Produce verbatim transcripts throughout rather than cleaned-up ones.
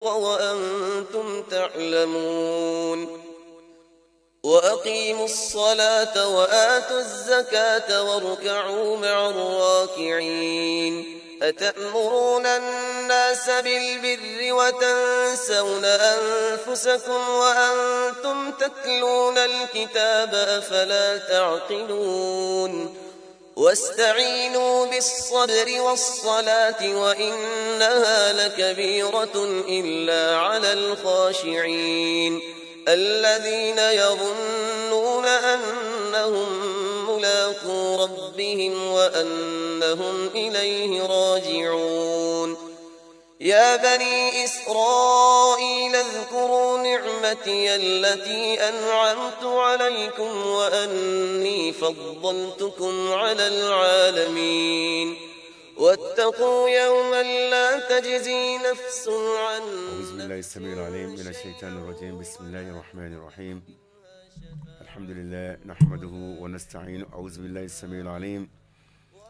وأنتم تعلمون. وأقيموا الصلاة وآتوا الزكاة واركعوا مع الراكعين. أتأمرون الناس بالبر وتنسون أنفسكم وأنتم تتلون الكتاب، أفلا تعقلون؟ واستعينوا بالصبر والصلاة وإنها لكبيرة إلا على الخاشعين الذين يظنون أنهم ملاقو ربهم وأنهم إليه راجعون. يا بني إسرائيل اذكروا نعمتي التي أنعمت عليكم وأني فضلتكم على العالمين. واتقوا يوما لا تجزي نفس عن أعوذ بالله السميع العليم من الشيطان الرجيم. بسم الله الرحمن الرحيم. الحمد لله نحمده ونستعينه. أعوذ بالله السميع العليم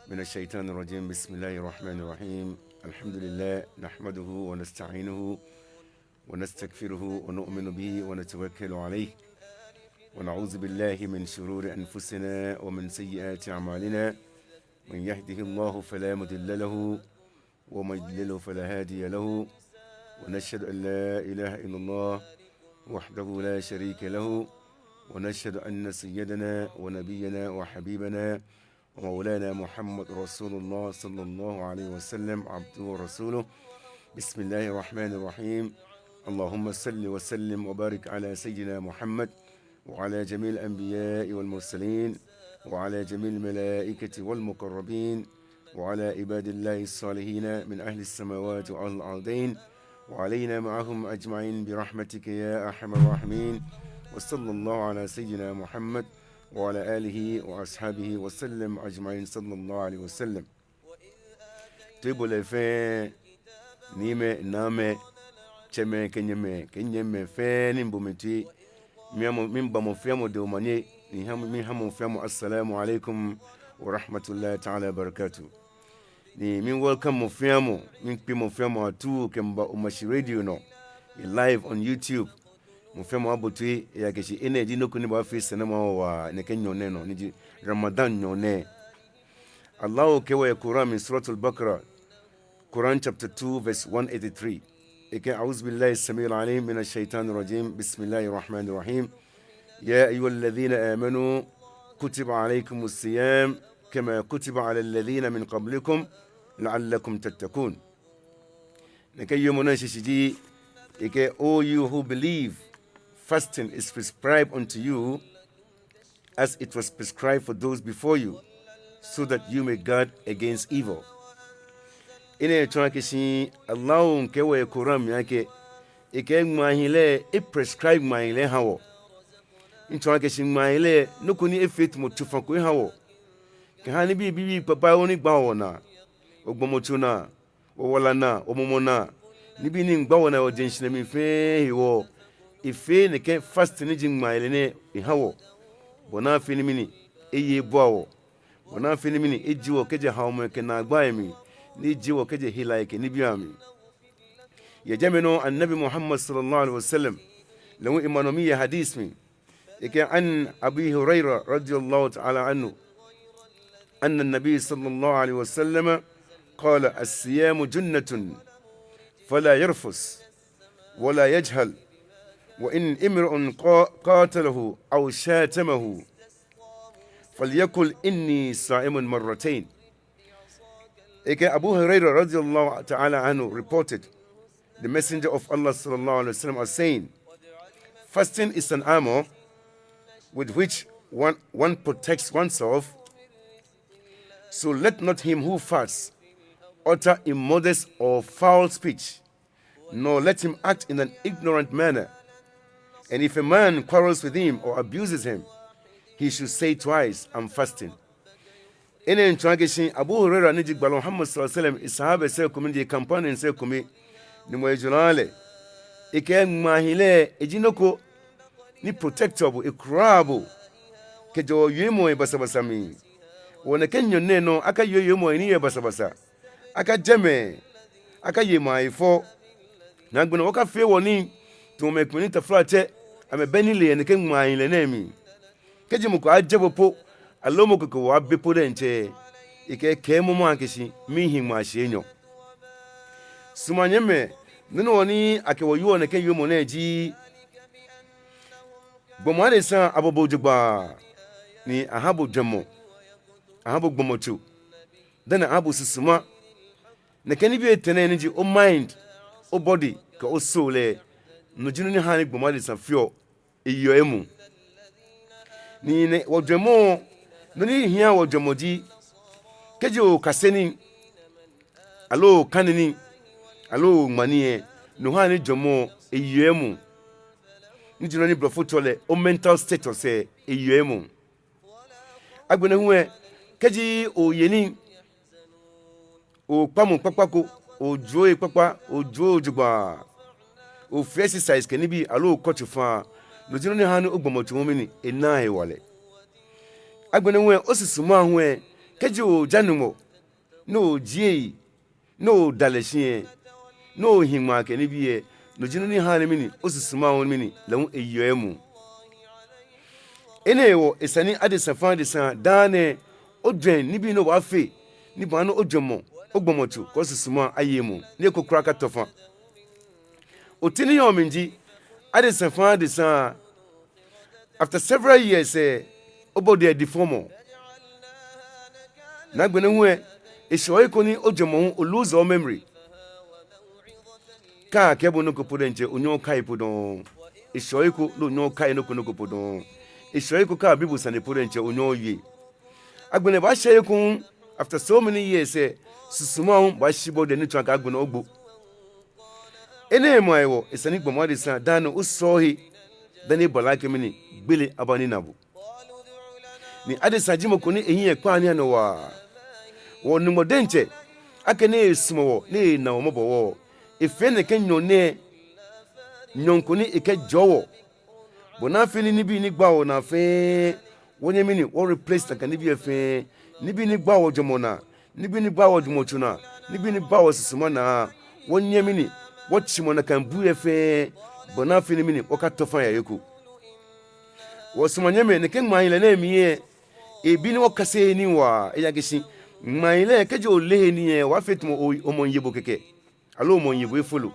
من الشيطان الرجيم. بسم الله الرحمن الرحيم. الحمد لله نحمده ونستعينه ونستغفره ونؤمن به ونتوكل عليه ونعوذ بالله من شرور أنفسنا ومن سيئات أعمالنا. من يهده الله فلا مضل له ومن يضلل فلا هادي له. ونشهد أن لا إله إلا الله وحده لا شريك له. ونشهد أن سيدنا ونبينا وحبيبنا ومولانا محمد رسول الله صلى الله عليه وسلم عبده ورسوله. بسم الله الرحمن الرحيم. اللهم صل وسلم وبارك على سيدنا محمد وعلى جميع الأنبياء والمرسلين وعلى جميع الملائكة والمقربين وعلى عباد الله الصالحين من أهل السماوات وأهل الأرضين وعلينا معهم أجمعين برحمتك يا أرحم الراحمين. وصلى الله على سيدنا محمد وعلى آله وأصحابه وسلم أجمعين. صلى الله عليه وسلم. Toibolɔi fɛɛ, niimɛi, naamɛi, tsɛmɛi kɛ nyɛmɛi kɛ nyɛmimɛi fɛɛ ni miibo mi toi, miiha mɔ, miiba mɔ fɛɛ mɔ dɛŋ omanye, ni miiha mɔ fɛɛ mɔ assalamu alaikum wa rahmatullahi ta'ala wa barakatuh. Ni mii-welcome mɔ fɛɛ mɔ, miikpee mɔ fɛɛ mɔ atuu kɛmiiba Omashi Radio nɔ, yɛ live on YouTube. Mɔ fɛɛ mɔ abo toi, ejaakɛ shi enɛ ji nɔ ko ni baafee sɛɛnamɔ aha wɔ waa nɛkɛ nyɔɔŋ nɛɛ nɔ, ni ji Ramadan nyɔɔŋ nɛɛ. Allah kɛɛ wɔ yɛ Quran mli, Suratul Baqarah, Quran chapter two, verse one eighty-three. Ekɛɛ, أعوذ بالله السميع العليم من الشيطان الرجيم. بسم الله الرحمن الرحيم. يا أيها الذين آمنوا كتب عليكم الصيام كما كتب على الذين من قبلكم لعلكم تتقون. Nɛkɛ wiemɔ nɛɛ shishi ji, ekɛɛ, O you who believe, fasting is prescribed unto you as it was prescribed for those before you, so that you may guard against evil. Enɛ miitsɔɔ akɛ shi Allah miikɛɛ wɔ yɛ Quran mli akɛ, ekɛɛ ŋmaahiɛ lɛ, e-prescribe ŋmaahiɛ lɛ eha wɔ. Miitsɔɔ akɛ shi ŋmaahiɛ lɛ, nɔ ko ni efee tamɔ tsofa ko eha wɔ. Kɛha nibii bibii kpakpai ni gbaa wɔnaa, wɔgbɔmɔtso naa, wɔwala naa, wɔmumɔ naa, nibii ni miigbaa wɔnaa yɛ wɔjeŋ shihilɛ mli fɛɛ hewɔ, efee nɛkɛ fasting ni ji ŋmaahiɛ lɛ nɛɛ eha wɔ. Bɔ ni afee ni mɛni, eye ebua wɔ. Bɔ ni afee ni mɛni, ejie wɔ kɛjɛ haomɔi kɛ naagbai amli, ni ejie wɔ kɛjɛ helai kɛ nibii amli. Yɛ jɛmɛ nɔ Annabi Muhammad sallallahu alaihi wasallam, lɛ hu ema nɔ miyɛ hadith mli. Ekɛɛ, عن أبي هريرة رضي الله تعالى عنه أن النبي صلى الله عليه وسلم قال: الصيام جنة فلا يرفث ولا يجهل، وإن امرؤ قا-، قاتله أو شاتمه فليقل إني صائم مرتين. Ekɛɛ Abu Hurairah radiyallahu ta'ala anhu reported the Messenger of Allah sallallahu alaihi wasallam as saying, fasting is an armor with which one, one protects oneself. So let not him who fasts utter immodest or foul speech, nor let him act in an ignorant manner. And if a man quarrels with him or abuses him, he should say twice, I'm fasting. Enɛ miitsɔɔ akɛ shi Abu Hurairah ni ji gbalɔ Muhammad sallallahu alaihi wasallam e-sahabasɛi kome, ni ji e-companionsɛi kome, ni mɔ ejulɔ lɛ, ekɛɛ ŋmaahiɛ lɛ, eji nɔ ko ni protectɔ bo, ekuraɔ bo kɛjɛɔ wiemɔi basabasa mli. Wɔ nɛkɛ nyɔɔŋ nɛɛ nɔ, akayoo wiemɔi ni yɔɔ basabasa, akajɛ mɛi, akaye mɛi ayifɔ, Ni agbɛnɛ wɔkafee wɔnii tamɔ mɛi komɛi ni taflatsɛ amɛbɛ nilee yɛ nɛkɛ ŋmaahiɛ lɛ nɛɛ mli. Kɛji mɔ ko aaajɛ bo po, aloo mɔ ko kɛ bo aaabe po diɛŋtsɛ, ekɛɛ kɛɛmɔ mɔ akɛ shi miihi ŋmaa shii enyɔ. Suɔmɔ nyɛmimɛi, nɔ hewɔ ni akɛ wɔ yɔɔ nɛkɛ wiemɔ nɛɛ ji, gbɔmɔ adesa abɔ bo jogbaŋŋ, ni aha bo jwɛŋmɔ, aha bo gbɔmɔtso, dani aha bo susuma. Nɛkɛ nibii etɛ nɛɛ ni ji o mind, o body, kɛ o soul lɛ, no ji nɔ ni haa ni gbɔmɔ adesa feɔ, eyeɔ emuu. Ni nɛɛ wɔjwɛŋmɔ, nɔ ni hiaa wɔjwɛŋmɔ ji, kɛji okase nii, aloo okane nii, aloo oŋma nii lɛ, no haa ni jwɛŋmɔ eyeɔ emuu. Ni ji nɔ ni blɔfo tsɛɔ lɛ o mental status lɛ, eyeɔ emuu. Agbɛnɛ hu lɛ, kɛji oye nii, okpa mu kpakpa ko, ojwɛŋ kpakpa, ojwɛŋ jogbaŋŋ, ofee exercise kɛ nibii aloo okɔ tsofa, no ji nɔ ni haa ni ogbɔmɔtso hu mli ni enaa hewalɛ. Agbɛnɛ hu lɛ, osusuma hu lɛ, kɛji oja Nyɔŋmɔ, ni ojie eyi, ni oda lɛ shi lɛ, ni ohi ŋmaa kɛ nibii lɛ, no ji nɔ ni haa ni mli ni osusuma hu mli ni lɛ hu eyeɔ emuu. Enɛ hewɔ esa ni adesa fɛɛ adesa daa nɛɛ ojwɛŋ nibii ni obaafee ni baaha ni ojwɛŋmɔ, ogbɔmɔtso kɛ osusuma aye emuu, ni eko kwraa akatɔ faŋŋ. Oti ni yɔɔ mli ji, adesa fɛɛ adesa, after several years lɛ, o body lɛ deformɔ. Ni agbɛnɛ hu lɛ, eshɛɔ he ko ni ojwɛŋmɔ hu o lose o memory. Kɛ akɛɛ bo nɔ ko po diɛŋtsɛ onyɛŋ okai po dɔŋŋ. Eshɛɔ he ko ni onyɛŋ okai nɔ ko nɔ ko po dɔŋŋ. Eshɛɔ he ko kɛ abi bo sane po diɛŋtsɛ onyɛŋ owie. Agbɛnɛ baashɛ he ko hu, after so many years lɛ, susuma hu baashi body lɛ ni tsɔɔ akɛ agbɛnɛ ogbo. Enɛɛmɛi ahewɔ esa ni gbɔmɔ adesa daa nɛɛ osɔɔ he, dani eba lɛ akɛ mli ni gbele aba ni ena bo. Ni adesa ji mɔ ko ni ehiɛ kpaa nii anɔ waa. Wɔ Nyɔŋmɔ diɛŋtsɛ, akɛni esumɔ wɔ ni ena wɔ mɔbɔ hewɔ, efee nɛkɛ nyɔɔŋ nɛɛ nyɔɔŋ ko ni ekɛjɔɔ wɔ, bɔ ni afee ni nibii ni gbaa wɔnaa fɛɛ, wɔnyɛ mli ni wɔ replace nakai nibii lɛ fɛɛ. Nibii ni gbaa wɔjwɛŋmɔ naa, nibii ni gbaa wɔgbɔmɔtso naa, nibii ni gbaa wɔsusuma naa, wɔnyɛ mli ni wɔtsimɔ nakai bui lɛ fɛɛ, bɔ ni afee ni mli ni wɔkatɔ faŋŋ yɛ he ko. Wɔsuɔmɔ nyɛmimɛi, nɛkɛ ŋmaahiɛ lɛ nɛɛ mli lɛ, ebi ni wɔkase he nii waa, ejaakɛ shi ŋmaahiɛ lɛ, kɛji oleee he nii lɛ, obaafee tamɔ o-, hɔmɔ miiye bo kɛkɛ. Aloo hɔmɔ miiye bo efolo.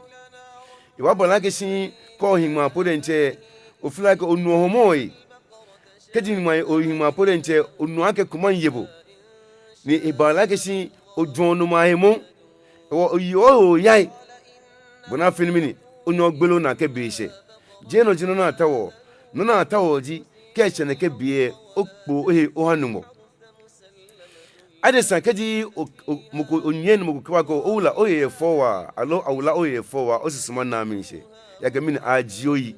Ebaaba lɛ akɛ shi kɛ ohi ŋmaa po diɛŋtsɛ, o-feel like onuɔ hɔmɔ lɛ. Kɛji ŋmaa, ohi ŋmaa po diɛŋtsɛ, onuɔ akɛ kuma miiye bo. Ni ebaaba lɛ akɛ shi ojwɛŋɔ onumɔ he moŋ. Hewɔ oyeɔ ohe oyai. Bɔ ni afee ni mli ni onyɛŋ ogbele onaa kɛ be shɛ. Jeee no ji nɔ ni ataoɔ. Nɔ ni ataoɔ ji, kɛ eshɛ nɛkɛ be lɛ, okpoo ohe oha Nyɔŋmɔ. Adesa, kɛji o, o, mɔ ko, onyɛmi ni mɔ ko kɛba akɛ owula, ohe yɛ fɛo waa, aloo awula, ohe yɛ fɛo waa, osusuma naa miishɛɛ. Ejaakɛ mli ni ajie oyi.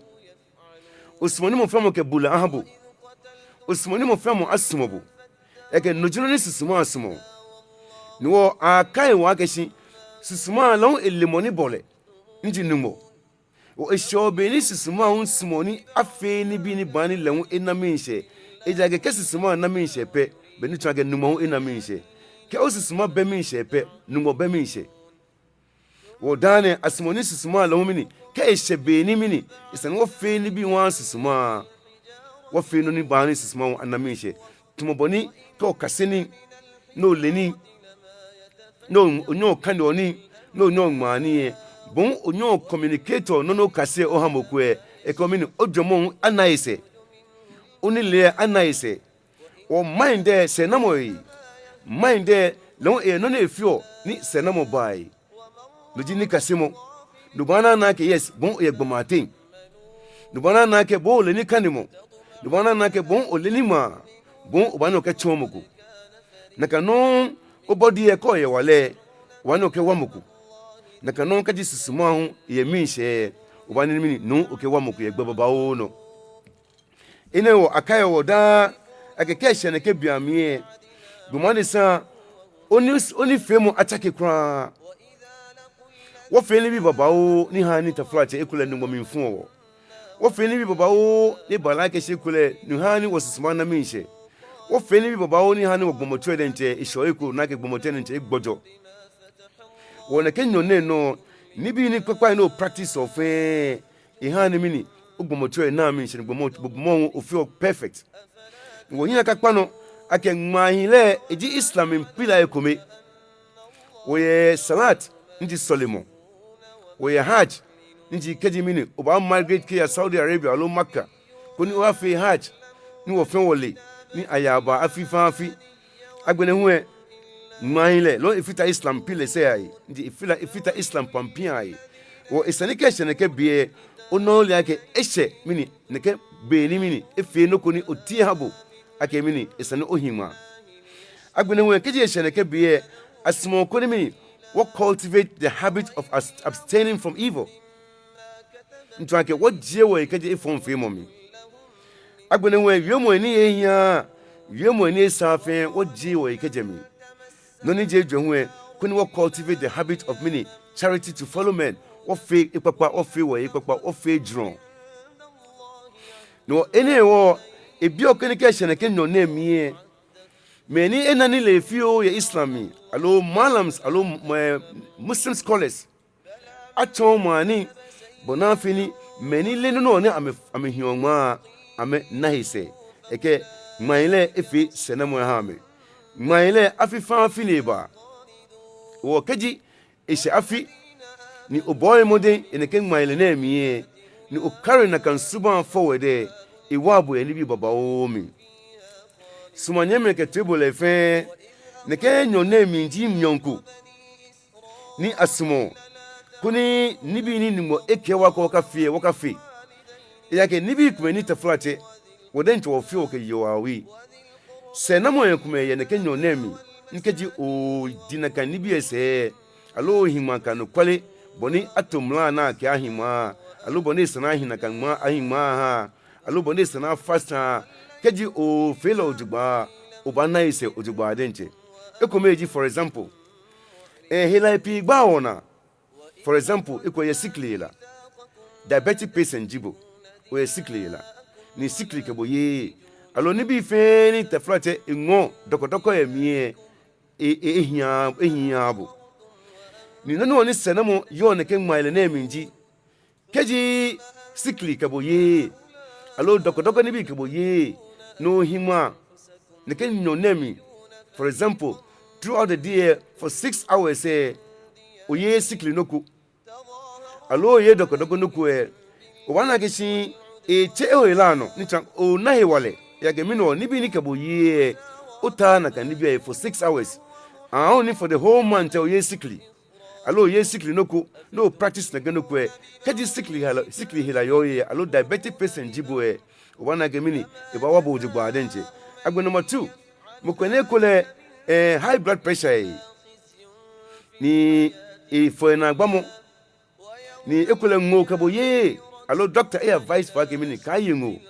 Osumɔɔ ni mɔ fɛɛ mɔ kɛ bulɛ aha bo. Osumɔɔ ni mɔ fɛɛ mɔ asumɔ bo. Ejaakɛ no ji nɔ ni susuma sumɔɔ. Ni wɔkaiɔ akɛ shi susuma lɛ hu ele mɔ ni bɔ lɛ, ni ji Nyɔŋmɔ. Hewɔ eshɛɔ be ni susuma hu sumɔɔ ni afee nibii ni baaha ni lɛ hu ena miishɛɛ. Ejaakɛ kɛ susuma na miishɛɛ pɛ, bɛ ni tsɔɔ akɛ Nyɔŋmɔ hu ena miishɛɛ. Kɛ osusuma bɛ miishɛɛ pɛ, Nyɔŋmɔ bɛ miishɛɛ. Hewɔ daa nɛɛ asumɔɔ ni susuma lɛ hu mli ni, kɛ eshɛ be ni mli ni, esa ni wɔfee nibii wɔha susuma. Wɔfee nɔ ni baaha ni susuma hu ana miishɛɛ. Tamɔ bɔ ni kɛ okase nii, ni ole nii, ni o-, onyɛɔ okaneɔ nii, ni onyɛɔ oŋmaa nii lɛ, bo hu onyɛɔ o-communicate-ɔ nɔ ni okase lɛ oha mɔ ko lɛ, ekɛɔ mli ni ojwɛŋmɔ hu ana he sɛɛ. Onilee lɛ ana he sɛɛ. O-mind lɛ sɛɛnamɔ ehe. Mind lɛ, lɛ hu eyɛ nɔ ni efeɔ ni sɛɛnamɔ baa he. No ji nikasemɔ. No baana ana akɛ yes, bo hu oyɛ gbɔmɔ ateŋ. No baana ana akɛ bo hu ole nikanemɔ. No baana ana akɛ bo hu ole niŋmaa. Bo hu obaanyɛ okɛtsɔɔ mɔ ko. Nakai nɔŋŋ o-body lɛ, kɛ oyɛ hewalɛ, obaanyɛ okɛwa mɔ ko. Nakai nɔŋŋ kɛji susuma hu yɛ miishɛɛ, obaanyɛ ni mli ni no hu okɛwa mɔ ko yɛ gbɛ babaoo nɔ. Enɛ hewɔ akaiɔ wɔ daa akɛ kɛ eshɛ nɛkɛ bei amli lɛ, gbɔmɔ adesa, oni, onifeemɔ atsake kwraa. Wɔfee nibii babaoo ni haa ni taflatsɛ ekolɛ Nyɔŋmɔ mli fuɔ wɔ. Wɔfee nibii babaoo ni baa lɛ akɛ shi ekolɛ no haa ni wɔsusuma na miishɛɛ. Wɔfee nibii babaoo ni haa ni wɔgbɔmɔtso lɛ diɛŋtsɛ eshɛɔ he ko, ni akɛ gbɔmɔtso lɛ diɛŋtsɛ egbɔjɔ. Hewɔ nɛkɛ nyɔɔŋ nɛɛ nɔ, Nibii ni kpakpai ni o practice-ɔ fɛɛ, ehaa ni mɛni, ogbɔmɔtso lɛ naa mli shɛɛ ni gbɔmɔ, gbɔmɔ hu ofeɔ perfect. Wɔhiɛ akakpa nɔ akɛ ŋmaahiilɛ eji Islam mli pillar ekome. Wɔyɛ salat ni ji sɔlemɔ. Wɔyɛ Hajj ni ji kɛji mɛni, obaa migrate kɛya Saudi Arabia aloo Makkah koni oyafee Hajj ni wɔ fɛɛ wɔle ni ayaa baa afi fɛɛ afi. Agbɛnɛ hu lɛ, ŋmaahiilɛ lɛ efata Islam pillars lɛ ahe, ni ji efata, efata Islam pampii ahe. Hewɔ esa ni kɛ eshɛ nɛkɛ be lɛ, ona ole akɛ eshɛ mɛni, nɛkɛ be ni mɛni, efee nɔ ko ni oti eha bo akɛ mɛni, esa ni ohi ŋmaa. Agbɛnɛ hu lɛ, kɛji eshɛ nɛkɛ be lɛ, asumɔɔ koni mɛni, wɔ cultivate the habit of as-, abstaining from evil. Ntsɔɔ akɛ wɔjie wɔhe kɛjɛ efɔŋfeemɔ mli. Agbɛnɛ hu lɛ, wiemɔi ni ehiaaa, wiemɔi ni esaaa fɛɛ, wɔjie wɔhe kɛjɛ mli. Nɔ ni ji ejwɛ hu lɛ, koni wɔ cultivate the habit of mɛni, charity to fellow men. Wɔfee ekpakpa, wɔfee wɔhe ekpakpa, wɔfee ejurɔ. Ni hewɔ enɛ hewɔ, ebiɔ koni kɛ eshɛ nɛkɛ nyɔɔŋ nɛɛ mli lɛ, mɛi ni ena nilee fioo yɛ Islam mli, aloo malams, aloo, eh, Muslim scholars, atsɔɔ mɔ nii bɔ ni afee ni mɛi ni leee nɔ nɔ ni amɛ, amɛhiɔ ŋmaa, amɛna he sɛɛ. Ekɛ ŋmaahiilɛ efee sɛɛnamɔ eha amɛ. Ŋmaahiilɛ afi fɛɛ afi ni ebaa. Hewɔ kɛji eshɛ afi ni obɔɔɔ mɔdɛŋ yɛ nɛkɛ ŋmaahiilɛ nɛɛ mli lɛ, ni o carry nakai subaŋ fɔ wɛ lɛ, ewoɔ bo yɛ nibii babaoo mli. Suɔmɔ nyɛmimɛi kɛ toibolɔi fɛɛ, nɛkɛ nyɔɔŋ nɛɛ mli ji nyɔɔŋ ko ni asumɔɔ koni nibii ni Nyɔŋmɔ ekɛɛ wɔ akɛ wɔkafee lɛ, wɔkafee. Ejaakɛ nibii komɛi ni taflatsɛ, wɔ diɛŋtsɛ wɔfeɔ wɔkɛyeɔ awui. Sɛɛnamɔi komɛi yɛ nɛkɛ nyɔɔŋ nɛɛ mli, ni kɛji odi nakai nibii lɛ sɛɛ, aloo ohi ŋmaa kɛ anɔkwale, bɔ ni ato mla ni akɛɛ ahi ŋmaa, aloo bɔ ni esa ni ahi nakai ŋmaa, ahi ŋmaa aha, aloo bɔ ni esa ni a fast aha, kɛji ofee lɛ jogbaŋŋ, obaana he sɛɛ jogbaŋŋ diɛŋtsɛ. Ekomɛi ji, for example, eh, helai pii gbaa wɔnaa. For example, ekolɛ oyɛ sikli hela. Diabetic patient ji bo. Oyɛ sikli hela. Ni sikli kɛ bo yeee. Aloo nibii fɛɛ ni taflatsɛ eŋɔɔ dɔkɔdɔkɔ yɛ mli lɛ, e, e, ehiaaa, ehiaaa bo. Ni nɔ hewɔ ni sɛɛnamɔ yɔɔ nɛkɛ ŋmaahiilɛ nɛɛ mli ji, kɛji sikli kɛ bo yeee, aloo dɔkɔdɔkɔ nibii kɛ bo yeee, ni ohi ŋmaa nɛkɛ nyɔɔŋ nɛɛ mli, for example, throughout the day lɛ, for six hours lɛ, oyeee sikli nɔ ko, aloo oyeee dɔkɔdɔkɔ nɔ ko lɛ, obaana akɛ shi etsɛ ohela nɔ, ni tsɔɔ ona hewalɛ, ejaakɛ mɛni hewɔ, nibii ni kɛ bo yeee lɛ, otaaa nakai nibii lɛ for six hours. Aahu ni for the whole month lɛ oyeee sikli. Aloo oyeee sikli nɔ ko, ni o practice nɛkɛ nɔ ko lɛ, kɛji sikli hela, sikli hela yɔɔ ohe, aloo diabetic patient ji bo lɛ, obaana akɛ mɛni, ebaawa bo jogbaŋŋ diɛŋtsɛ. Agbɛnɛ number two, mɔ ko ni ekolɛ, eh, high blood pressure yɛ ehe, ni efɔɔ enaagbamɔ, ni ekolɛ ŋoo kɛ bo yeee, aloo doctor e advice bo akɛ mɛni, kaaye ŋoo.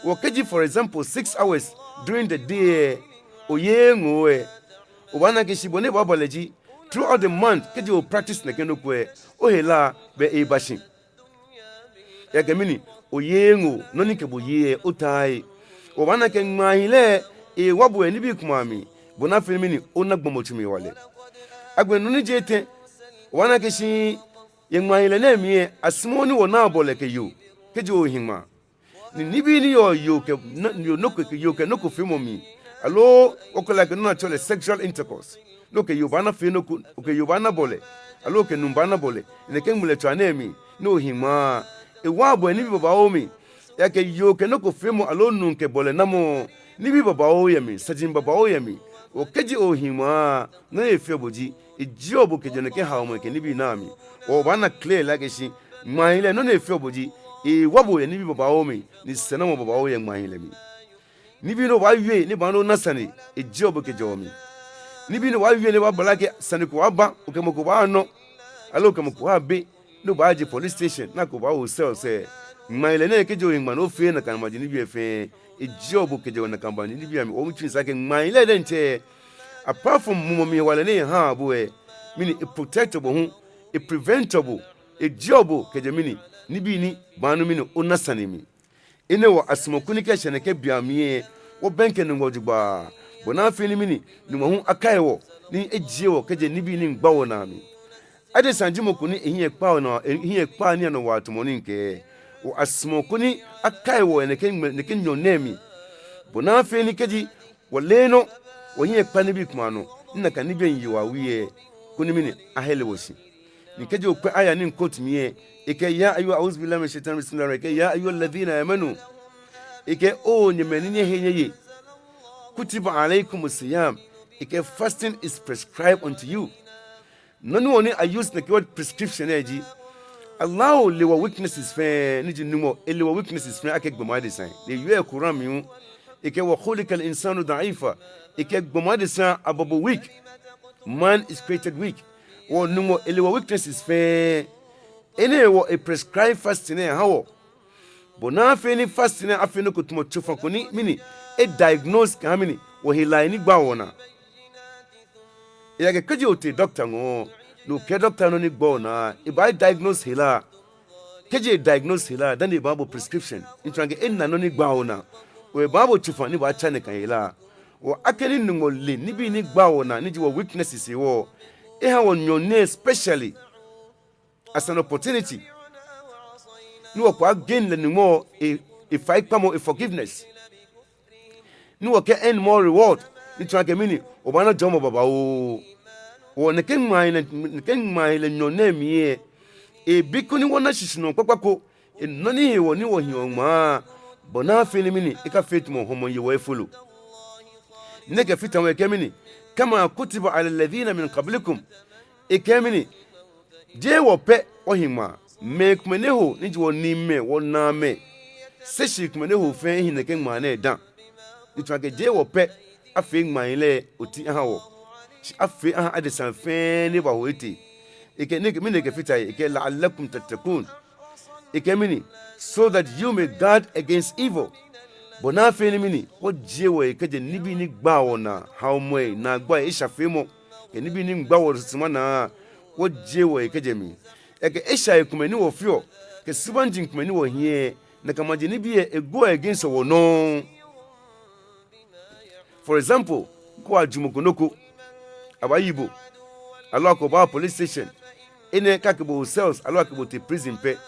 Hewɔ kɛji, for example, six hours during the day lɛ, oyeee ŋoo lɛ, obaana akɛ shi bɔ ni ebaaba lɛ ji, throughout the month, kɛji o practice nɛkɛ nɔ ko lɛ, ohela bɛ eeba shi. Ejaakɛ mɛni, oyeee ŋoo, nɔ ni kɛ bo yeee lɛ, otaaa he. Obaana akɛ ŋmaahiilɛ lɛ, ewa bo yɛ nibii komɛi amli, bɔ ni afee ni mɛni, ona gbɔmɔtso mli hewalɛ. Agbɛnɛ nɔ ni ji etɛ, obaana akɛ shi yɛ ŋmaahiilɛ nɛɛ mli lɛ, asumɔɔɔ ni wɔnaa bɔlɛ kɛ yoo, kɛji ohi ŋmaa. Ni nibii ni yɔɔ yoo kɛ, na, yoo nɔ ko, yoo kɛ nɔ ko feemɔ mli, aloo okɛɛ lɛ akɛ nɔ ni atsɛɔ lɛ sexual intercourse, ni okɛ yoo baana fee nɔ ko, okɛ yoo baana bɔlɛ, aloo okɛ nuu baana bɔlɛ, nɛkɛ ŋmɛlɛtswaa nɛɛ mli, ni ohi ŋmaa, ewaaa bo yɛ nibii babaoo mli. Ejaakɛ yoo kɛ nɔ ko feemɔ, aloo nuu kɛ bɔlɛ namɔ, nibii babaoo yɛ mli, saji babaoo yɛ mli. Hewɔ kɛji ohi ŋmaa, nɔ ni efeɔ bo ji, ejieɔ bo kɛjɛɔ nɛkɛ haomɔi kɛ nibii nɛɛ amli. Obaana clear lɛ akɛ shi ŋmaahiilɛ, nɔ ni efeɔ bo ji, ewa bo yɛ nibii babaoo mli, ni sɛɛnamɔ babaoo yɛ ŋmaahiilɛ mli. Nibii ni obaawie ni baanyɛ ona sane, ejieɔ bo kɛjɛɔ mli. Nibii ni obaawie ni baaba lɛ akɛ sane ko baaba, okɛ mɔ ko baanɔ, aloo okɛ mɔ ko baabe, ni obaaje police station, ni akɛ bo baawo cell lɛ, ŋmaahiilɛ nɛɛ kɛji ohi ŋmaa ni ofeee nakai maji nibii lɛ fɛɛ, ejieɔ bo kɛjɛɔ nakai maji nibii amli. Hewɔ mitsui sa akɛ ŋmaahiilɛ diɛŋtsɛ, apart from mumɔ mli hewalɛ ni ehaa bo lɛ, mɛni, e protect bo hu, e prevent bo, ejieɔ bo kɛjɛ mɛni, nibii ni baanyɛ mɛni, ona sane mli. Enɛ hewɔ asumɔɔ koni kɛ eshɛ nɛkɛ bei amli lɛ, wɔbɛŋkɛ Nyɔŋmɔ jogbaŋŋ, bɔ ni afee ni mɛni, Nyɔŋmɔ hu akai wɔ, ni ejie wɔ kɛjɛ nibii ni miigba wɔnaa mli. Adesa ji mɔ ko ni ehiɛ kpaaa nɔ, ehiɛ kpaaa nii anɔ waa tamɔ ni mikɛɛ. Wɔ asumɔɔ koni akai wɔ yɛ nɛkɛ, nɛkɛ nyɔɔŋ nɛɛ mli. Bɔ ni afee ni kɛji wɔle nɔ, wɔhiɛ kpa nibii komɛi anɔ, ni nakai nibii lɛ miiye wɔ awui lɛ, koni mɛni, ahele wɔ shi. Ni kɛji okwɛ aya ni mi-quote mli lɛ, ekɛɛ, يا أيها، أعوذ بالله من الشيطان، بسم الله الرحمن، ekɛɛ, يا أيها الذين آمنوا. Ekɛɛ, oo nyɛmɛi ni nyɛhe nyɛye. كتب عليكم الصيام. Ekɛɛ, fasting is prescribed unto you. Nɔ ni hewɔ ni a-use nɛkɛ word prescription lɛ ji, Allah le wɔ weaknesses fɛɛ, ni ji Nyɔŋmɔ, ele wɔ weaknesses fɛɛ akɛ gbɔmɔ adesa. Ni eyɔɔ yɛ Quran mli hu, ekɛɛ, وخلق الإنسان ضعيفا. Ekɛɛ gbɔmɔ adesa abɔ bo weak. Man is created weak. Wɔ Nyɔŋmɔ ele wɔ weaknesses fɛɛ. Enɛ hewɔ e-prescribe fasting lɛ eha wɔ. Bɔ ni afee ni fasting lɛ afee nɔ ko tamɔ tsofa ko ni mɛni, e-diagnose kɛha mɛni, wɔhelai ni gbaa wɔnaa. Ejaakɛ kɛji otee doctor ŋɔɔ, ni okɛɛ doctor nɔ ni gbaa onaa, ebaa-diagnose hela. Kɛji e-diagnose hela, dani ebaaha bo prescription, ni tsɔɔ akɛ ena nɔ ni gbaa onaa. Hewɔ ebaaha bo tsofa ni baatsa nakai hela. Hewɔ akɛni Nyɔŋmɔ le nibii ni gbaa wɔnaa, ni ji wɔ weaknesses hewɔ, eha wɔ nyɔɔŋ nɛɛ specially as an opportunity ni wɔkɛbaa-gain lɛ Nyɔŋmɔ e, efaikpamɔ, e-forgiveness. Ni wɔkɛ-earn more reward, ni tsɔɔ akɛ mɛni, wɔbaana jɔɔmɔ babaoo. Hewɔ nɛkɛ ŋmaahiɛ, nɛkɛ ŋmaahiɛ nyɔɔŋ nɛɛ mli lɛ, ebi koni wɔna shishinumɔ kpakpa ko, enɔ ni hewɔ ni wɔhiɔ ŋmaa, bɔ ni afee ni mɛni, ekafee tamɔ hɔmɔ ye wɔ efolo. Ni ekɛfata hu ekɛɛ mɛni, كما كتب على الذين من قبلكم. Ekɛɛ mɛni, jeee wɔ pɛ wɔhi ŋmaa, mɛi komɛi ni eho, ni ji wɔniimɛi, wɔnaamɛi, seshii komɛi ni eho fɛɛ ehi nɛkɛ ŋmaa nɛɛ dã. Ni tsɔɔ akɛ jeee wɔ pɛ afee ŋmaahiɛ lɛ oti aha wɔ, shi afee aha adesa fɛɛ ni baho etee. Ekɛɛ, ni ekɛɛ mɛni, ekɛfata he, ekɛɛ لعلكم تتقون. Ekɛɛ mɛni, so that you may guard against evil. Bɔ ni afee ni mɛni, wɔjie wɔhe kɛjɛ nibii ni gbaa wɔnaa, haomɔi, naagbai, eshafeemɔ, kɛ nibii ni miigbaa wɔsusuma naa, wɔjie wɔhe kɛjɛ mli. Ekɛɛ eshai komɛi ni wɔfeɔ, kɛ subaŋi komɛi ni wɔhiɛ, nakai maji nibii lɛ e-go against wɔ nɔŋŋ. For example, kɛ oju mɔ ko nɔ ko, abaayi bo, aloo akɛ bo aba police station, enɛ kɛ akɛ bo wo cells, aloo akɛ bo tee prison pɛ,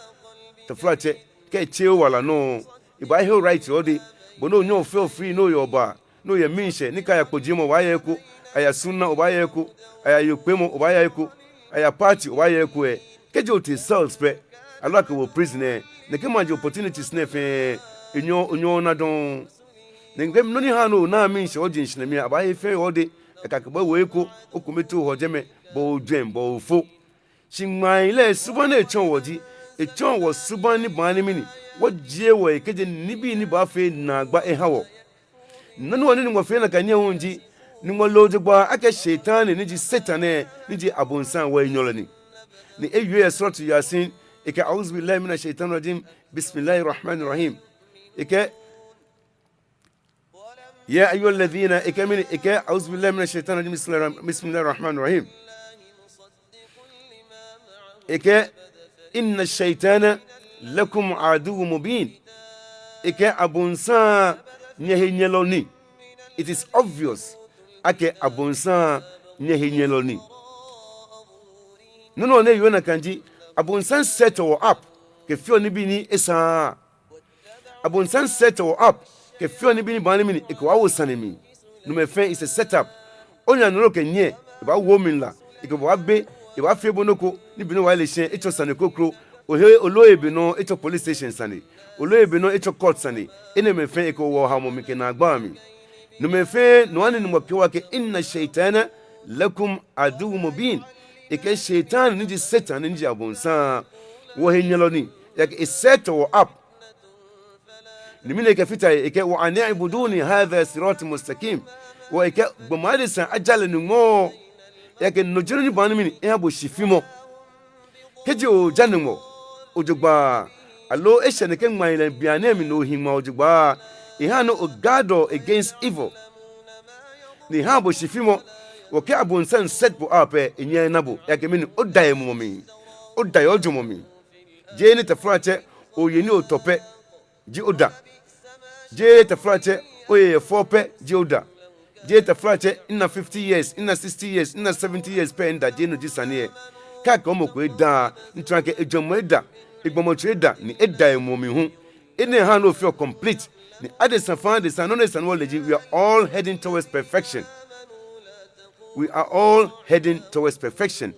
taflatsɛ, kɛ etsɛ owala nɔ, ebaahe o-right yɛ odɛŋ, bo ni onyɛɔ ofeɔ free, ni oyɛ obaa, ni oyɛ miishɛɛ, ni kɛ aya kpojiemɔ obaaya he ko, aya sunna obaaya he ko, aya yookpeemɔ obaaya he ko, aya party obaaya he ko lɛ, kɛji otee cells pɛ, aloo akɛ bo prison lɛ, nɛkɛ maji opportunities nɛɛ fɛɛ, onyɛɔ, onyɛɔ ona dɔŋŋ. Ni nɛkɛ nɔ ni haa ni onaaa miishɛɛ yɛ ojeŋ shihilɛ mli lɛ, abaahe fɛɛ yɛ odɛŋ, ekɛ akɛ bo ewo he ko, okome too ohɔ jɛmɛ, bo ojwɛŋ, bo ofo. Shi ŋmaahiɛ lɛ subaŋ ni etsɔɔ wɔ ji, etsɔɔ wɔ subaŋ ni baaha ni mɛni, wɔjie wɔhe kɛjɛ nibii ni baafee naagba eha wɔ. Nɔ hewɔ ni Nyɔŋmɔ fee nakai nii hu ji, Nyɔŋmɔ le jogbaŋŋ akɛ Shaitan ni ji Satan lɛ, ni ji abonsam, wɔhenyɛlɔ ni. Ni ewie yɛ Suratu Yasin, ekɛɛ أعوذ بالله من الشيطان الرجيم، بسم الله الرحمن الرحيم. Ekɛɛ, يا أيها الذين، ekɛɛ mɛni, ekɛɛ أعوذ بالله من الشيطان الرجيم، بسم الله الرحمن، بسم الله الرحمن الرحيم. Ekɛɛ, إن الشيطان لكم عدو مبين. Ekɛɛ abonsam nyɛhenyɛlɔ ni. It is obvious akɛ abonsam nyɛhenyɛlɔ ni. Nɔ hewɔ ni ewie nakai ji, abonsam set wɔ up kɛfeɔ nibii ni esaaa. Abonsam set wɔ up kɛfeɔ nibii ni baaha ni mɛni, ekɛ wɔ awo sane mli. No mɛi fɛɛ is a set up. Onaanyo ni okɛnyiɛ, ebaawo omli la, ekɛ bo baagbe, ebaafee bo nɔ ko, ni be ni obaale shi lɛ, etsɔ sane kroko. Ohe, oloo ohe be nɔ, etsɔ police station sane. Oloo ohe be nɔ, etsɔ court sane. Enɛɛmɛi fɛɛ ekɛ wɔ woɔ haomɔ mli kɛ naagba mli. No mɛi fɛɛ, no hewɔ ni Nyɔŋmɔ kɛɛ wɔ akɛ, إن الشيطان لكم عدو مبين. Ekɛɛ Shaitan ni ji Satan ni ji abonsam, wɔhenyɛlɔ ni. Ejaakɛ e-set wɔ up. Ni mɛni ekɛfata he, ekɛɛ, وأن اعبدوني هذا صراط مستقيم. Hewɔ ekɛɛ gbɔmɔ adesa aja lɛ Nyɔŋmɔ. Ejaakɛ no ji nɔ ni baaha ni mɛni, eha bo shifimɔ. Kɛji oja Nyɔŋmɔ jogbaŋŋ, aloo eshɛ nɛkɛ ŋmaahiɛ lɛ bianɛ mli ni ohi ŋmaa jogbaŋŋ, ehaa ni o-guard-ɔ against evil. Ni ehaa bo shifimɔ, hewɔ kɛ abonsam set bo up lɛ, enyɛŋ ena bo. Ejaakɛ mɛni, oda yɛ mumɔ mli, oda yɛ ojwɛŋmɔ mli. Jeee ni taflatsɛ, oye ni otɔ pɛ ji oda. Jeee taflatsɛ, oye yɛ fɔ pɛ ji oda. Jeee taflatsɛ, mina fifty years, mina sixty years, mina seventy years pɛ mida, jeee no ji sane lɛ. Kɛ akɛɛ mɔ ko eda, ni tsɔɔ akɛ ejwɛŋmɔ eda, egbɔmɔtso eda, ni eda emuu mli hu. Enɛ haa ni ofeɔ complete. Ni adesa fɛɛ adesa, nɔ ni esa ni wɔle ji, we are all heading towards perfection. We are all heading towards perfection.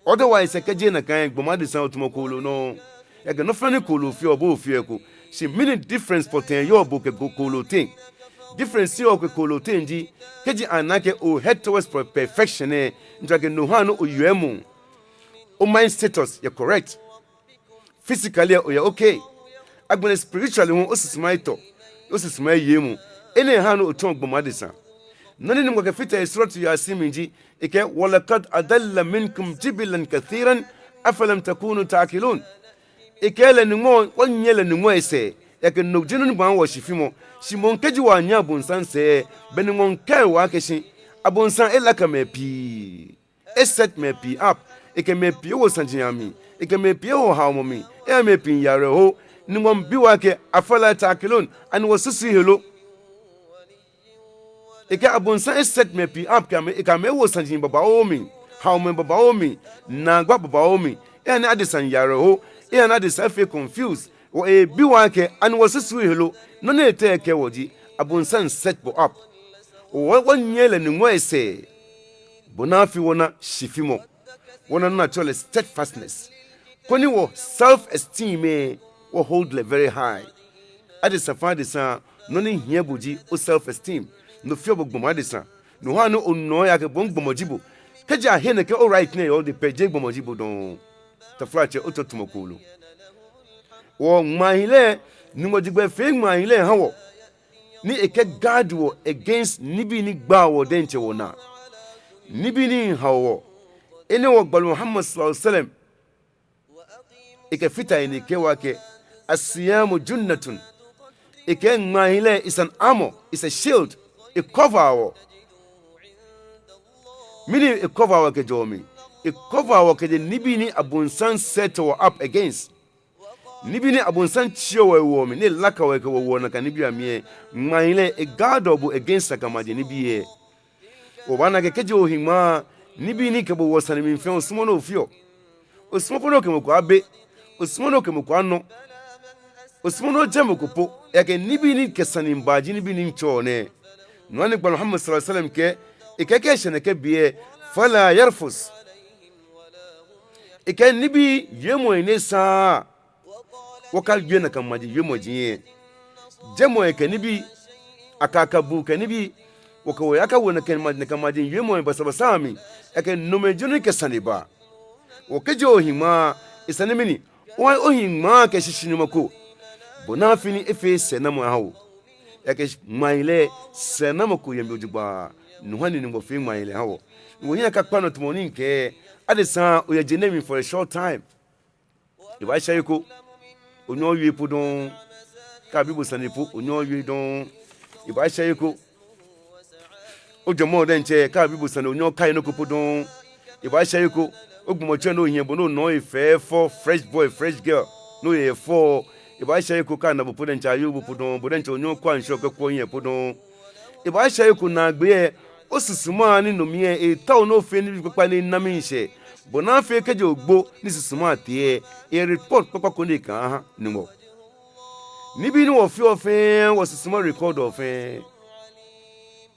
Otherwise, kɛjeee nakai, gbɔmɔ adesa otamɔ kooloo nɔ. Ejaakɛ nɔ fɛɛ ni kooloo feɔ, bo ofeɔ eko. Shi mɛni difference pɔtɛɛ yɔɔ bo kɛ ko-, kooloo teŋ? Difference yɔɔ bo kɛ kooloo teŋ ji, kɛji ana akɛ o head towards per-, perfection lɛ, no tsɔɔ akɛ no haa ni oyeɔ emuu. O mind status yɛ correct. Physically lɛ oyɛ okay. Agbɛnɛ spiritually hu osusuma etɔ. Osusuma eye emuu. Enɛ haa ni otsɔɔ gbɔmɔ adesa. Nɔ ni Nyɔŋmɔ kɛfata yɛ Suratu Yasin mli ji, ekɛɛ, "Walaqad adalla minkum jibillan kathiran, afalam takunu ta'qilun." Ekɛɛ lɛ Nyɔŋmɔ, wɔnyiɛ lɛ Nyɔŋmɔ esɛɛ, ejaakɛ no ji nɔ ni baaha wɔ shifimɔ. Shi moŋ kɛji wɔnyiɛ abonsam sɛɛ, belɛ Nyɔŋmɔ miikai wɔ akɛ shi abonsam elaka mɛi pii. E set mɛi pii up. Ekɛ mɛi pii ewo saji amli. Ekɛ mɛi pii ewo haomɔ mli. Eha mɛi pii yara ho. Ni Nyɔŋmɔ miibi wɔ akɛ, "Afala ta'qilun?" Ani wɔsusuuu he lo? Ekɛ abonsam e set mɛi pii up, kɛ amɛ, ekɛ amɛ ewo saji babaoo mli, haomɔi babaoo mli, naagba babaoo mli. Eha ni adesa yara ho. Eha ni adesa fee confused. Wɔ ebi wɔ akɛ, ani wɔsusuuu he lo? Nɔ ni etee ekɛɛ wɔ ji, abonsam set bo up. Wɔ, wɔnyiɛ lɛ Nyɔŋmɔ esɛɛ, bɔ ni afee wɔna shifimɔ. Wɔna nɔ ni atsɛɔ lɛ steadfastness. Koni wɔ self esteem lɛ, wɔ hold lɛ very high. Adesa fɛɛ adesa, nɔ ni hiɛ bo ji o self esteem. No feɔ bo gbɔmɔ adesa. No haa ni onaa akɛ bo gbɔmɔ ji bo. Kɛji ahe nɛkɛ o right nɛɛ yɛ odɛŋ pɛ, jeee gbɔmɔ ji bo dɔŋŋ. Taflatsɛ, otsɔ tamɔ kooloo. Wɔ ŋmaahiilɛ, Nyɔŋmɔ jie gbɛ efee ŋmaahiilɛ eha wɔ. Ni ekɛ guard wɔ against nibii ni gbaa wɔ diɛŋtsɛ wɔnaa. Nibii ni haoɔ wɔ. Enɛ wɔ gbalɔ Muhammad sallallahu alaihi wasallam, ekɛfata he ni ekɛɛ wɔ akɛ, "As-siyamu junnatun." Ekɛɛ ŋmaahiilɛ is an armor, is a shield. E cover wɔ. Mɛni e cover wɔ kɛjɛɔ mli? E cover wɔ kɛjɛ nibii ni abonsam set wɔ up against. Nibii ni abonsam tsiɔ wɔ ewoɔ mli, ni elaka wɔ kɛwoɔ nakai nibii amli lɛ, ŋmaahiilɛ e guard bo against nakai maji nibii lɛ. Obaana akɛ kɛji ohi ŋmaa, nibii ni kɛ bo woɔ sane mli fɛɛ osumɔɔɔ ni ofeɔ. Osumɔɔɔ po ni okɛ mɔ ko abe. Osumɔɔɔ ni okɛ mɔ ko anɔ. Osumɔɔɔ ni ojɛ mɔ ko po. Ejaakɛ nibii ni kɛ sane baa ji nibii ni mitsɔɔ nɛɛ. No hewɔ ni gbalɔ Muhammad sallallahu alaihi wasallam kɛɛ, ekɛɛ kɛ eshɛ nɛkɛ be lɛ, "Fala yarfus." Ekɛɛ nibii wiemɔi ni esaaa wɔkawie nakai maji wiemɔi lɛ. Jɛmɔi kɛ nibii, akakabuu kɛ nibii, wɔkɛ wɔhe akawo nakai maji, nakai maji wiemɔi basabasa amli, ejaakɛ nomɛi ji nɔ ni kɛ sane baa. Wɔ kɛji ohi ŋmaa, esa ni mɛni, ohi ŋmaa kɛ shishinumɔ ko, bɔ ni afee ni efee sɛɛnamɔ aha wɔ. Ejaakɛ ŋmaahiilɛ sɛɛnamɔ ko yɛ mli jogbaŋŋ. No hewɔ ni Nyɔŋmɔ fee ŋmaahiilɛ eha wɔ. Ni wɔhiɛ akakpa nɔ tamɔ ni mikɛɛ, adesa oyɛ je nɛɛ mli for a short time. Ebaashɛ he ko, onyɛŋ owie po dɔŋŋ. Kɛ abi bo sane po, onyɛŋ owie dɔŋŋ. Ebaashɛ he ko, ojwɛŋmɔ diɛŋtsɛ, kɛ abi bo sane, onyɛŋ okai nɔ ko po dɔŋŋ. Ebaashɛ he ko, ogbɔmɔtso ni ohiɛ bo, ni ona ohe fɛfɛo, fresh boy, fresh girl, ni ohe fɛo. Ebaashɛ he ko, kɛ ana bo po diɛŋtsɛ, ayoo bo po dɔŋŋ, bo diɛŋtsɛ onyɛŋ okɔ ansho kɛkwɛ ohiɛ po dɔŋŋ. Ebaashɛ he ko, naagbee lɛ, osusuma ni no mli lɛ, etao ni ofee nibii kpakpai ni ena miishɛɛ. Bɔ ni afee kɛji ogbo ni susuma tee lɛ, e report kpakpa ko ni ekɛaaha Nyɔŋmɔ. Nibii ni wɔfeɔ fɛɛ, wɔsusuma record-ɔ fɛɛ.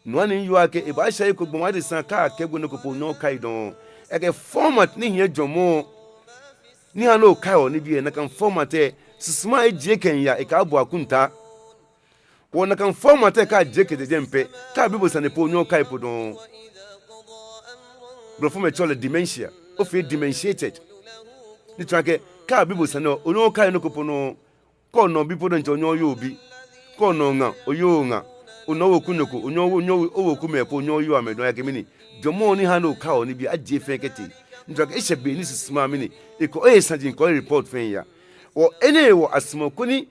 No hewɔ ni miyɔɔ akɛ, ebaashɛ he ko gbɔmɔ adesa kɛ akɛɛ bo nɔ ko po onyɛŋ okai dɔŋŋ. Ejaakɛ format ni hiɛ jwɛŋmɔ ni haa ni okaiɔ nibii lɛ, nakai format lɛ, susuma ejie kɛmiiya, ekɛaabo akɔntaa. Wɔ nakai format lɛ kɛ ajie kɛjɛ jɛmɛ pɛ, kɛ abi bo sane po onyɛŋ okai po dɔŋŋ. Blɔfomɛi tsɛɔ lɛ dementia. Ofee dementiated. Ni tsɔɔ akɛ, kɛ abi bo sane lɛ, onyɛŋ okai nɔ ko po dɔŋŋ. Kɛ ona obi po diɛŋtsɛ onyɛŋ oyoo obi. Kɛ ona oŋa, oyoo oŋa. Ona owekunyo ko, onyɛŋ owo, onyɛŋ owo, owekumɛi po onyɛŋ oyoo amɛ dɔŋŋ, ejaakɛ mɛni? Jwɛŋmɔ ni haa ni okaiɔ nibii lɛ ajie fɛɛ kɛtee. Ni tsɔɔ akɛ eshɛ be ni susuma mɛni? Ekɔ ohe saji, ekɔ ohe report fɛɛ miiya. Wɔ enɛ hewɔ asumɔɔ koni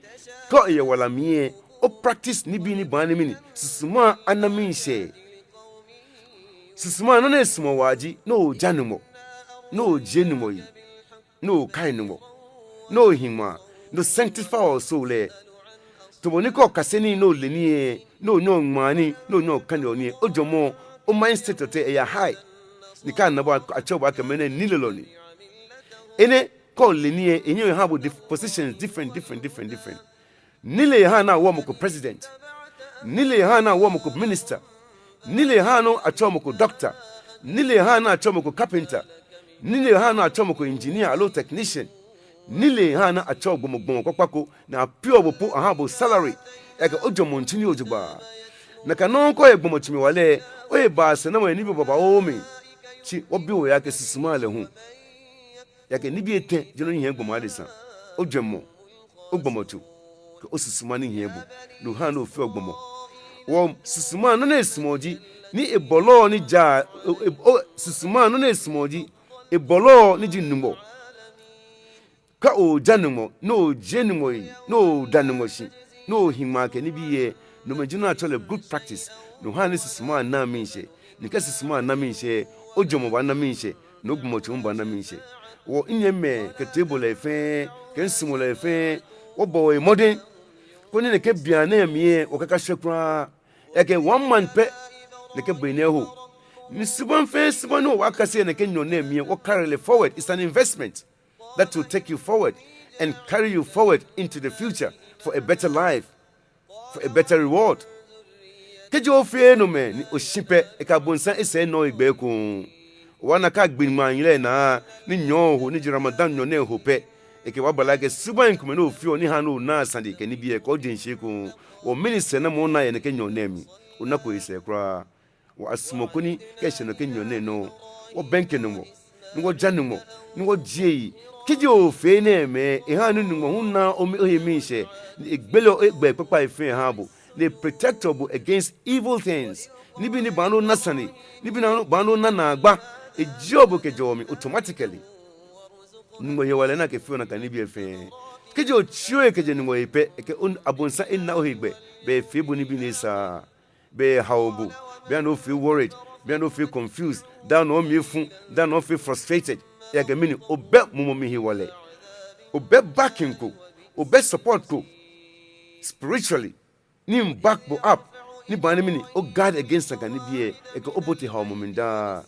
kɛ oyɛ wala mli lɛ, o practice nibii ni baaha ni mɛni? Susuma ana miishɛɛ. Susuma nɔ ni esumɔɔ waa ji, ni oja Nyɔŋmɔ, ni ojie Nyɔŋmɔ yi, ni okai Nyɔŋmɔ, ni ohi ŋmaa, ni o sanctify o soul lɛ. Tamɔ bɔ ni kɛ okase nii, ni ole nii lɛ, ni onyɛɔ oŋmaa nii, ni onyɛɔ okaneɔ nii lɛ, ojwɛŋmɔ, o mind state lɛ eya high. Ni kɛ ana bo, atsɛɔ bo akɛ mɛnɛ nilelɔ ni. Enɛ, kɛ ole nii lɛ, enyɛɔ ehaa bo dif-, positions different, different, different, different. Nilee haa ni awoɔ mɔ ko president. Nilee haa ni awoɔ mɔ ko minister. Nilee haa ni atsɛɔ mɔ ko doctor. Nilee haa ni atsɛɔ mɔ ko carpenter. Nilee haa ni atsɛɔ mɔ ko engineer aloo technician. Nilee haa ni atsɛɔ gbɔmɔ gbɔmɔ kpakpa ko ni apiɔ bo po ahaa bo salary. Ejaakɛ ojwɛŋmɔ ntsi nii ojogbaŋŋ. Nakai nɔŋŋ kɛ oyɛ gbɔmɔtso mli hewalɛ, oye baasɛɛnamɔ yɛ nibii babaoo mli. Shi wɔbi wɔhe akɛ susuma lɛ hu. Ejaakɛ nibii etɛ ji nɔ ni hiɛ gbɔmɔ adesa. Ojwɛŋmɔ, ogbɔmɔtso, kɛ osusuma ni hiɛ bo, no haa ni ofeɔ gbɔmɔ. Wɔ susuma nɔ ni esumɔɔ ji, ni ebɔlɔ ni ja, e, e, o, susuma nɔ ni esumɔɔ ji, ebɔlɔ ni ji Nyɔŋmɔ. Kɛ oja Nyɔŋmɔ, ni ojie Nyɔŋmɔ yi, ni oda Nyɔŋmɔ shi, ni ohi ŋmaa kɛ nibii lɛ, no mli ji nɔ ni atsɛɔ lɛ good practice, no haa ni susuma naa miishɛɛ, ni kɛ susuma na miishɛɛ, ojwɛŋmɔ baana miishɛɛ, ni ogbɔmɔtso hu baana miishɛɛ. Wɔ minyɛmimɛi kɛ toibolɔi fɛɛ, kɛ misumɔlɔi fɛɛ, wɔbɔ wɔhe mɔdɛŋ, koni nɛkɛ bianɛ mli lɛ, wɔkakashɛ kwraa. Ejaakɛ one month pɛ, nɛkɛ be nɛɛ eho. Ni subaŋ fɛɛ subaŋ ni wɔbaakase yɛ nɛkɛ nyɔɔŋ nɛɛ mli lɛ, wɔ carry lɛ forward. It's an investment that will take you forward and carry you forward into the future for a better life, for a better reward. Kɛji ofeee nomɛi ni oshi pɛ, ekɛ abonsam esɛɛ nɔ egbɛ ekoŋŋ. Obaana akɛ gbi ŋmaayelɛ naa ni nyɔɔŋ eho ni ji Ramadan nyɔɔŋ nɛɛ eho pɛ, ekɛ baaba lɛ akɛ subaŋi komɛi ni ofeɔ ni haa ni onaaa sane kɛ nibii lɛ, kɛ ojeŋ shi ekoŋŋ. Wɔ mɛni sɛɛnamɔ ona yɛ nɛkɛ nyɔɔŋ nɛɛ mli? Onako esɛɛ kwraa. Wɔ asumɔɔ koni kɛ eshɛ nɛkɛ nyɔɔŋ nɛɛ nɔ, wɔbɛŋkɛ Nyɔŋmɔ, ni wɔja Nyɔŋmɔ, ni wɔjie eyi. Kɛji ofee enɛɛmɛi, ehaa ni Nyɔŋmɔ hu naa omi-, ohe miishɛɛ, ni egbeleɔ egbɛi kpakpai fɛɛ ehaa bo, ni e-protectɔ bo against evil things. Nibii ni baaha ni ona sane, nibii ni baaha ni ona naagba, ejieɔ bo kɛjɛɔ mli automatically. Nyɔŋmɔ hewalɛ ni akɛfeɔ nakai nibii lɛ fɛɛ. Kɛji otsiɔ ohe kɛjɛ Nyɔŋmɔ he pɛ, ekɛ o-, abonsam ena ohe gbɛ, bɛ efee bo nibii ni esaaa. Bɛ ehao bo, bɛ anu ofee worried, bɛ anu ofee confused, dani omli efu, dani ofee frustrated. Ejaakɛ mɛni? Obɛ mumɔ mli hewalɛ. Obɛ backing ko, obɛ support ko spiritually, ni miiback bo up, ni baaha ni mɛni? O-guard against nakai nibii lɛ, ekɛ obote haomɔ mli daa.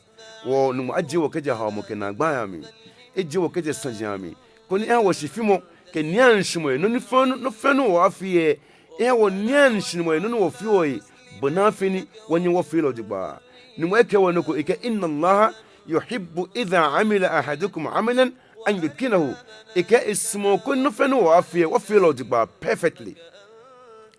Wɔ Nyɔŋmɔ ajie wɔ kɛjɛ haomɔ kɛ naagbai amli. Ejie wɔ kɛjɛ saji amli. Koni eha wɔ shifimɔ kɛ niiashishinumɔ yɛ nɔ ni fɛɛ nɔ, nɔ fɛɛ nɔ wɔbaafee lɛ. Eha wɔ niiashishinumɔ yɛ nɔ ni wɔfeɔ lɛ, bɔ ni afee ni wɔnyɛ wɔfee lɛ jogbaŋŋ. Nyɔŋmɔ ekɛɛ wɔ nɔ ko, ekɛɛ, "Inna Allaha yuhibbu idha amila ahadukum amalan an yutqinahu." Ekɛɛ esumɔɔ koni nɔ fɛɛ nɔ wɔbaafee lɛ, wɔfee lɛ jogbaŋŋ, perfectly.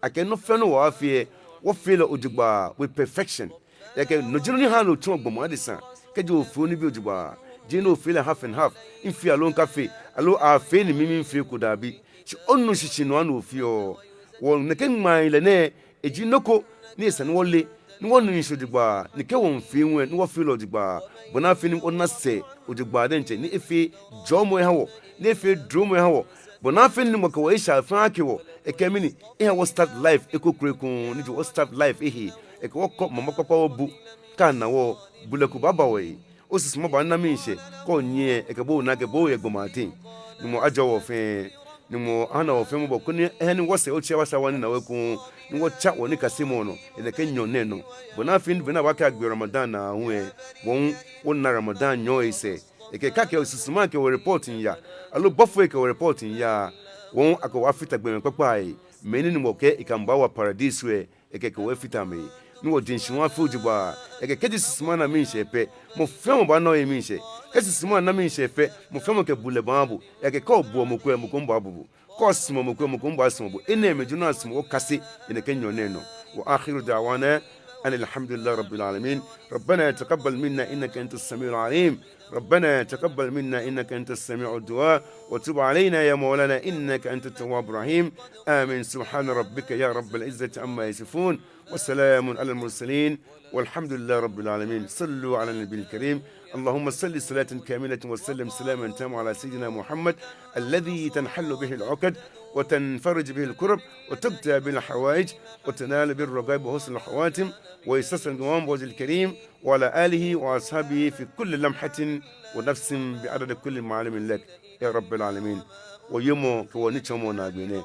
Akɛɛ nɔ fɛɛ nɔ wɔbaafee lɛ, wɔfee lɛ jogbaŋŋ, with perfection. Ejaakɛ no ji nɔ ni haa ni otsɔɔ gbɔmɔ adesa. Kɛji ofeɔ onibii jogbaŋŋ, jeee ni ofee lɛ half and half, mifee aloo mikafee, aloo afee ni mi mifee eko, dabi. Shi onu shishi nɔ ni ofeɔ. Wɔ nɛkɛ ŋmaayelɛ nɛɛ, eji nɔ ko ni esa ni wɔle, ni wɔnu shishi jogbaŋŋ, ni kɛ wɔmiifee hu lɛ, ni wɔfee lɛ jogbaŋŋ, bɔ ni afee ni wɔna sɛɛ jogbaŋŋ diɛŋtsɛ, ni efee jɔɔmɔ eha wɔ, ni efee duromɔ eha wɔ, bɔ ni afee ni Nyɔŋmɔ kɛ wɔ eshai fɛɛ ake wɔ, ekɛ mɛni, eha wɔ start life eko kroko, ni ji wɔ start life ehee, ekɛ wɔ kɔ mama kpakpa wɔbu, kɛ ana wɔ, bulɛ ko baaba wɔhe. Osusuma baana miishɛɛ, kɛ onyiɛ, ekɛ bo naa akɛ bo oyɛ gbɔmɔ ateŋ. Nyɔŋmɔ ajɔɔ wɔ fɛɛ, Nyɔŋmɔ ahã wɔ fɛɛ mɔbɔ koni eha ni wɔsɛɛ otsi aba sa wɔ ni na wɔ ekoŋŋ, ni wɔtsa wɔnikasemɔ nɔ yɛ nɛkɛ nyɔɔŋ nɛɛ nɔ. Bɔ ni afee ni be ni abaakɛɛ agbe Ramadan naa hu lɛ, wɔ hu wɔna Ramadan nyɔɔŋ lɛ sɛɛ. Ekɛ kɛ akɛ osusuma kɛ wɔ report miiya, aloo bɔfoi kɛ wɔ report miiya, wɔ hu akɛ wɔ afata gbɔmɛi kpakpai, mɛi ni Nyɔŋmɔ kɛɛ ekɛ amɛ baawa paradise lɛ, ekɛ kɛ wɔ afata amɛhe, ni wɔjeŋ shishi hu afee jogbaŋŋ. Ekɛɛ kɛji susuma na miishɛɛ pɛ, mɔ fɛɛ mɔ baana ohe miishɛɛ. Kɛ susuma na miishɛɛ pɛ, mɔ fɛɛ mɔ kɛ bulɛ baaha bo. Ekɛɛ kɛ obuɔ mɔ ko lɛ, mɔ ko hu baabu bo. Kɛ osumɔɔ mɔ ko lɛ, mɔ ko hu baasumɔ bo. Enɛɛmɛi ji nɔ ni asumɔɔ wɔkase yɛ nɛkɛ nyɔɔŋ nɛɛ nɔ. وآخر دعوانا أن الحمد لله رب العالمين. ربنا تقبل منا إنك أنت السميع العليم. ربنا تقبل منا إنك أنت السميع الدعاء وتب علينا يا مولانا إنك أنت التواب الرحيم. آمين. سبحان ربك يا رب العزة عما يصفون وسلام على المرسلين والحمد لله رب العالمين. صلوا على النبي الكريم. اللهم صل صلاة كاملة وسلم سلاما تاما على سيدنا محمد الذي تنحل به العقد وتنفرج به الكرب وتقضى به الحوائج وتنال به الرغائب وحسن الخواتم ويستسقى الغمام بوجهه الكريم وعلى آله وأصحابه في كل لمحة ونفس بعدد كل معلوم لك يا رب العالمين. Wɔwiemɔ kɛ wɔnitsɔɔmɔ naagbee nɛ.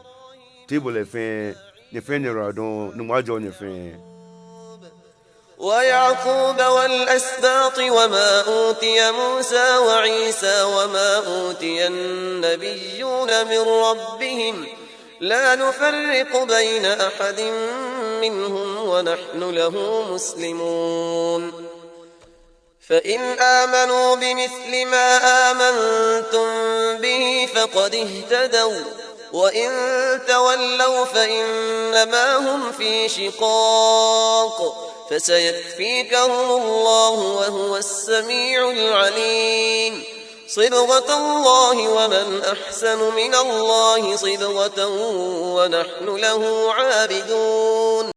Toibolɔi fɛɛ, nyɛ fɛɛ nyɛyiwaladɔŋŋ, Nyɔŋmɔ ajɔɔ nyɛ fɛɛ. ويعقوب والأسباط وما أوتي موسى وعيسى وما أوتي النبيون من ربهم لا نفرق بين أحد منهم ونحن له مسلمون. فإن آمنوا بمثل ما آمنتم به فقد اهتدوا، وإن تولوا فإنما هم في شقاق، فسيكفيكهم الله وهو السميع العليم. صبغة الله ومن أحسن من الله صبغة ونحن له عابدون.